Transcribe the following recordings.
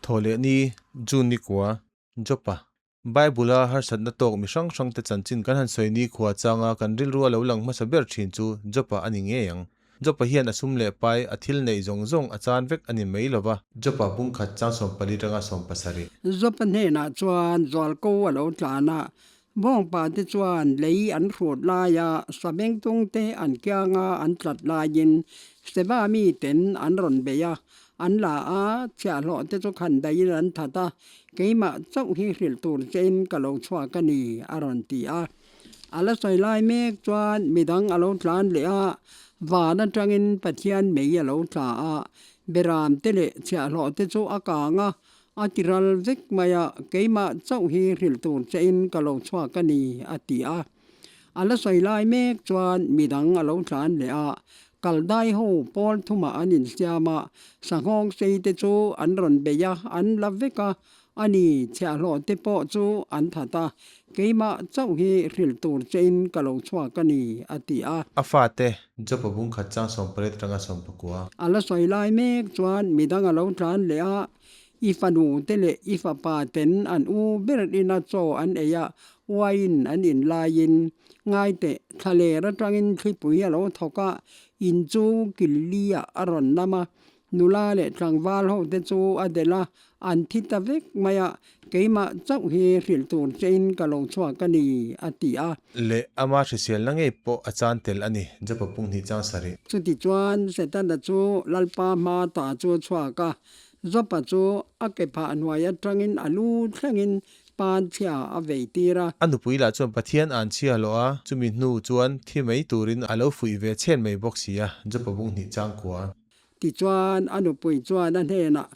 Thawhlehni, June nikua, Joppa, Bible-a harsatna tawk mi hrang hrangte chanchin kan han sawi nikhua changa kan rilru a lo lang hmasa ber thin chu Joppa a ni ngei ang. Joppa hian a sum leh pai, a thil neih zawng zawng a chan vek a ni mai lo va. Joppa bungkhat chang 14 atanga 17. Joppa hnenah chuan zualko a lo tlan a, Bawngpa te chuan lei an hrut laia sabengtung te an kianga an tlat laiin Seba miten an rawn bei a, an la a, chhiahhlawh te chu khan daihin an that a, keimah chauh hi hrilh tur chein ka lo chhuak a ni, a rawn ti a. A la sawi lai mek chuan midang a lo tlan leh a, van atangin Pathian mei a lo tla a, beram te leh chhiahhlawh te chu a kang a, A ti ral vek mai a, keimah chauh hi hrilh tur chein ka lo chhuak a ni, a ti a. A la sawi lai mek chuan midang a lo tlan leh a, kaldai ho pawl thumah an insiam a, sanghawng sei te chu an rawn bei a, an la vek a, a ni, chhiahhlawh te pawh chu an that a, keimah chauh hi hrilh tur chein ka lo chhuak a ni, a ti a. A fate, Job-a bungkhat chang 18 atanga 19. A la sawi lai mek chuan midang a lo tlan leh a, I fanu te leh i fapa ten an u ber ina chaw an ei a, wine an in laiin ngai teh, thlaler atangin thlipui a lo thawk a, in chu Killi-ah a rawn nam a, nula leh tlangval ho te chu a delh a, an thi ta vek mai a, keimah chauh hi hrilh tur chein ka lo chhuak a ni, a ti a. Leh ama hriselna ngei pawh a chan tel a ni, Jopa punghnih chang sarih. Chutichuan Setana chu Lalpa hma ta chu a chhuak a, Jopa chu a ke phah hnuai atangin a lu thlengin pan chhia a vei tir a. A nupui lah chuan Pathian an chhia hlawh a, chumi hnu chuan thi mai turin a lo fuih ve chhen mai bawk si a, Jopa bung hnih chang kua. Tichuan a nupui chuan a hnenah,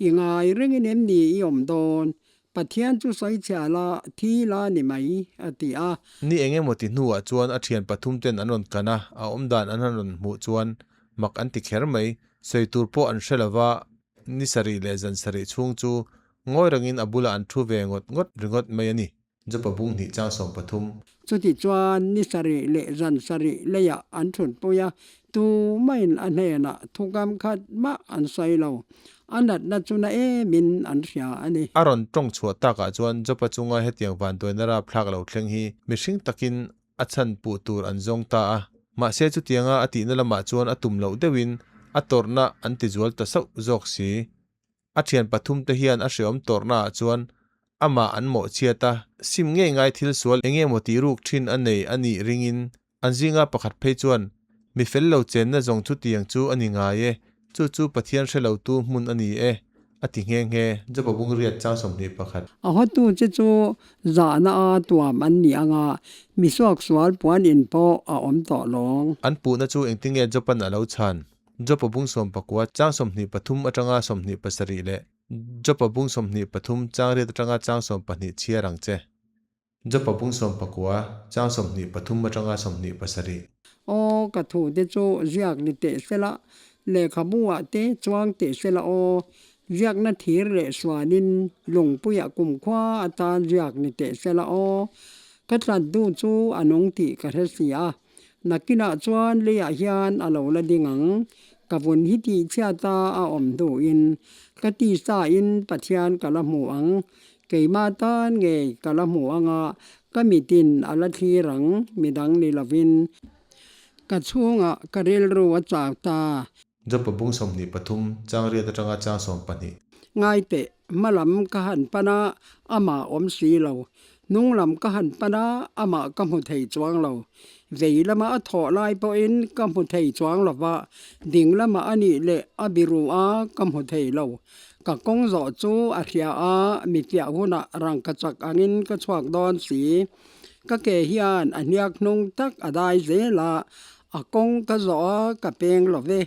I ngai rengin em ni i awm dawn? Pathian chu sawi chhia la, thi la ni mai, a ti a. Ni eng emaw ti hnuah chuan a thian pathum ten an rawn kan a, a awmdan an han rawn hmuh chuan mak an ti kher mai. Sawi tur pawh an hre lova, ni sarih leh zan sarih chhung chu ngawi rangin a bulah an thu ve ngawt ngawt ringawt mai a ni. Jopa bung hnih chang 13. Chuti chuan ni sarih leh zan sarih leiah an thutpui a, tumahin a hnenah thukam khat mah an sawi lo. A natna chu na emin an hria a ni. A rawn tawng chhuah takah chuan Jopa chunga hetiang vanduaina rapthlak lo thleng hi mihring takin a chhan puh tur an zawng ta a, mahse chutianga a tihna lamah chuan a tum loh deuhin a tawrhna an tizual ta sauh zawk si. A thian pathum te hian a hreawm tawrhna ah chuan amah an mawhchhiat a, sim ngei ngai thil sual eng emaw tih ruk thin a nei a nih ringin an zinga pakhat phei chuan mi fel lo chenna zawng chutiang chu a ni ngai e, chu chu Pathian hre lotu hmun a ni e, a ti nghe nghe. Joba bung riat chang 21. A hotu che chu zahna a tuam an ni anga, mi suaksual puan in pawh a awm tawh lawng. An puhna chu engtinge Job-an a lo chhan? Jopa bung 19 chang 23 atanga 27 leh Jopa bung 23 chang riat atanga chang 12 chhiar ang che. Jopa bung 19 chang 23 atanga 27. Aw, ka thu te chu ziak ni teh sela, lehkhabu-ah te chuang teh sela aw, ziakna thir leh suanin lungpuiah kumkhua atan ziak ni teh sela aw, ka tlat duh chu a nung tih ka hre si a. Nakinah chuan leiah hian a lo la ding ang. Ka vun hi tihchhiata a awm hnuin ka tisain Pathian ka la hmu ang. Keimah tan ngei ka la hmu ang a, ka mitin a la thlir ang, midang ni lovin. Ka chhungah ka rilru a chau ta. Jopa bung 23, chang riat atanga chang 12. Ngai teh, hmalam ka han pan a, amah awm si lo. Hnung lam ka han pan a, amah ka hmu thei chuang lo. Vei lama a thawh lai pawhin ka hmu thei chuang lo va, ding lamah a nih leh a biru a, ka hmu thei lo. Ka kawng zawh chu a hria a, mi piah hunah rangka chak angin ka chhuak dawn si. Ka ke hian a hniak hnung tak a dai zel a, a kawng ka zawh a, ka peng lo ve.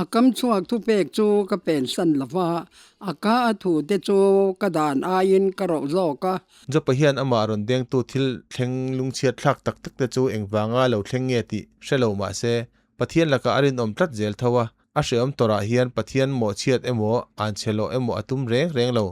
A kam chhuak thupek chu ka pensan lo va, a ka a thu te chu ka dan aiin ka roh zawk a. Jopa hian amah rawn dengtu thil thleng lungchhiat thlak tak tak te chu engvanga lo thleng nge tih hre lo mah se, Pathian lakah a rinawm tlat zel tho a. A hrehawm tawrah hian Pathian mawhchhiat emaw, anchhe lawh emaw a tum reng reng lo.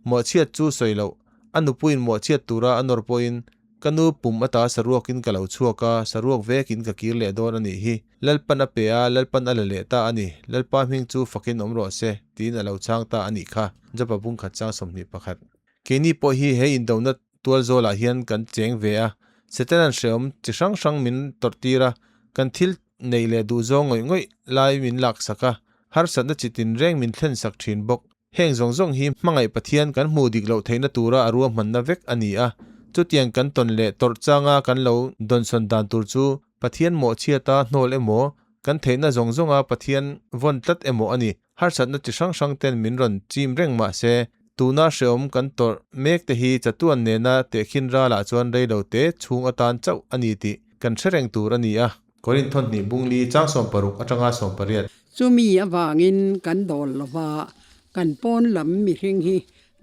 Mawhchhiat chu sawi loh, a nupuiin mawhchhiat tura a nawr pawhin. Ka nu pum ata saruakin ka lo chhuak a, saruak vekin ka kir leh dawn a nih hi. Lalpan a pe a, Lalpan a la leh ta a ni. Lalpa hming chu fakin awm rawh se, tiin a lo chhang ta a nih kha. Joba bungkhat chang 21. Keini pawh hi he indona tual zawlah hian kan cheng ve a, Setanan hrehawm chi hrang hrang min tawrh tir a, kan thil neih leh duhzawng ngawih ngawih lai min laksak a, harsatna chi tinreng min thlensak thin bawk. Heng zawng zawng hi hmangaih Pathian kan hmuh dik loh theihna tura a ruahmanna vek a ni a, chutiang kan tawn leh tawrh changa kan lo dawnsawn dan tur chu Pathian mawhchhiata hnawl emaw, kan theihna zawng zawnga Pathian vawn tlat emaw a ni. Harsatna chi hrang hrang ten min rawn chim reng mah se, tuna hrehawm kan tawrh mek te hi chatuan nena tehkhin ralah chuan rei lo te chhung atan chauh a ni tih kan hre reng tur a ni a. Korinth thawhnih bungli chang 60 atanga 18. Chumi avangin kan dawl lova, kan pawn lam mihring hi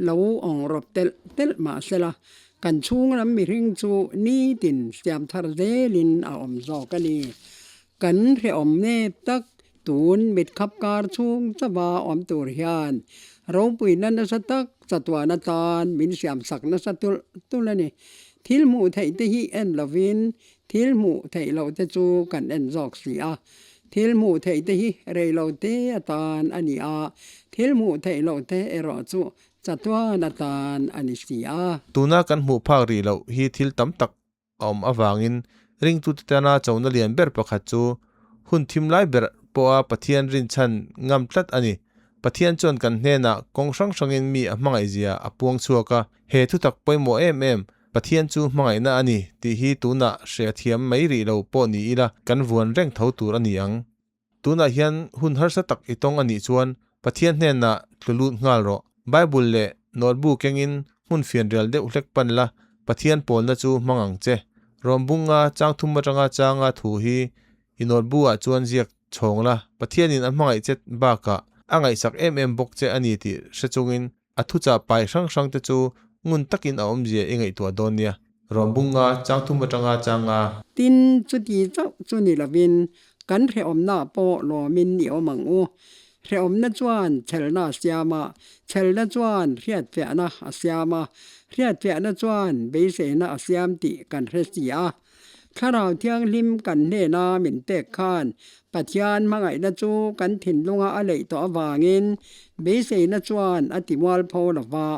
lo awng rawp telh telh mah sela, kan chhung lam mihring chu nitin siam thar zelin a awm zawk a ni. Kan hrehawm nep tak tun mitkhap kar chhung chauha awm tur hian ropuina nasa tak chatuan atan min siamsak nasa tulh tulh a ni. Thil hmuh theih te hi en lovin Thil hmuh theih loh te chu kan en zawk si a. Thil hmuh theih te hi rei lo te atan a ni a, thil hmuh theih loh te erawh chu chatuan atan a ni si a. Tuna kan hmuh phak rih loh hi thil tam tak a awm avangin ringtute tana chona lian ber pakhat chu hun thim lai ber pawha Pathian rinchhan ngam tlat a ni. Pathian chuan kan hnenah kawng hrang hrangin mi a hmangaihzia a puang chhuak a, he thutak pawimawh em em Pathian chu hmangaihna a ni tih hi tunah hre thiam mai rih lo pawh ni ila kan vuan reng tho tur a ni ang. Tunah hian hun harsa tak i tawng a nih chuan Pathian hnenah tlu lut nghal rawh. Bible leh notebook kengin hmun fianrial deuh hlek pan la, Pathian pawlna chu hmang ang che. Rawmbunga changthum atanga changa thu hi i notebook ah chuan ziak chhawng la, Pathianin a hmangaih che bakah a ngaihsak em em bawk che a ni tih hre chungin A thuchah pai hrang hrang te chu ngun takin a awmzia i ngaihtuah dawn nia. Rawmbunga changthum atanga changa. Tin, chuti chauh chu ni lovin kan hrehawmna pawh lawmin i awm ang u. Hrehawmna chuan chhelna a siam a, chhelna chuan hriatfiahna a siam a, hriatfiahna chuan beiseina a siam tih kan hre si a. Thlarau Thianghlim kan hnena min pek khan Pathian hmangaihna chu kan thinlunga a leih tawh avangin beiseina chuan a ti mualpho lo va.